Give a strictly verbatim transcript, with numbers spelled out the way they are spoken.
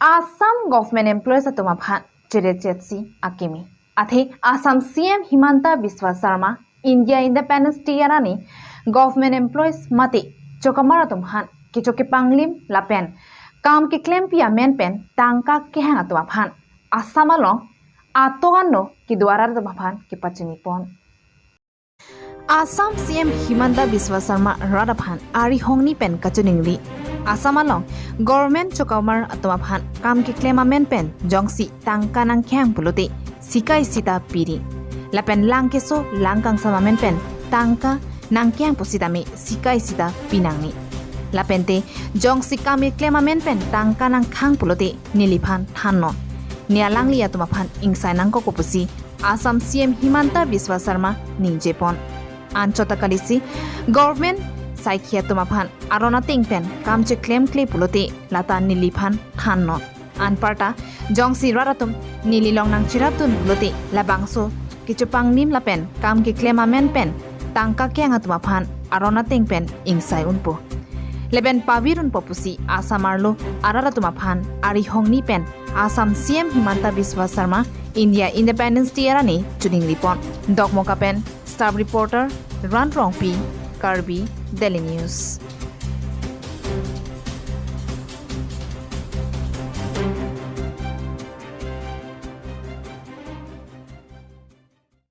Assam government employees atum aphan chirichetsi akimi. Athe Assam C M Himanta Biswa Sarma India Independence Day arni government employees mate chokamar atum aphan kecho kepanglim lapen kam keklempi amen pen tangka kehang atum aphan Assam along ato ano kedo arat atum aphan kepachinipon. Assam C M Himanta Biswa Sarma rat aphan ari hongni pen kachiningri. Assam along government chokamar atum aphan kam keklem amen pen jongsi tangka nangkehang pulote sikai sita piri. Lapen lang keso lang kangsam amen pen tangka nangkehang pusitame sikai sita pinangni. Lapente jongsi kam keklem amen pen tangka nangkehang pulote neliphan thannon. Ne alangli atum aphan ingsai nangkokpo pusi Assam C M Himanta Biswa Sarma ningjepon. Anchot ta kalisi government saikhi atum aphan aron ateng pen kam cheklemkle pulote lata neliphan thannon. Anparta jongsi rat atum neli along nangchirapdun pulote labangso kecho panglim lapen kam keklem amen pen tangka kehang atum aphan aron ateng pen ingsai unpo. Lapen pavir unpo pusi Assam arlo arat atum aphan ari hongni pen Assam C M Himanta Biswa Sarma India Independence Day arni chiningripon. Dokmoka pen staff reporter Ran Rongpi, Karbi Daily News.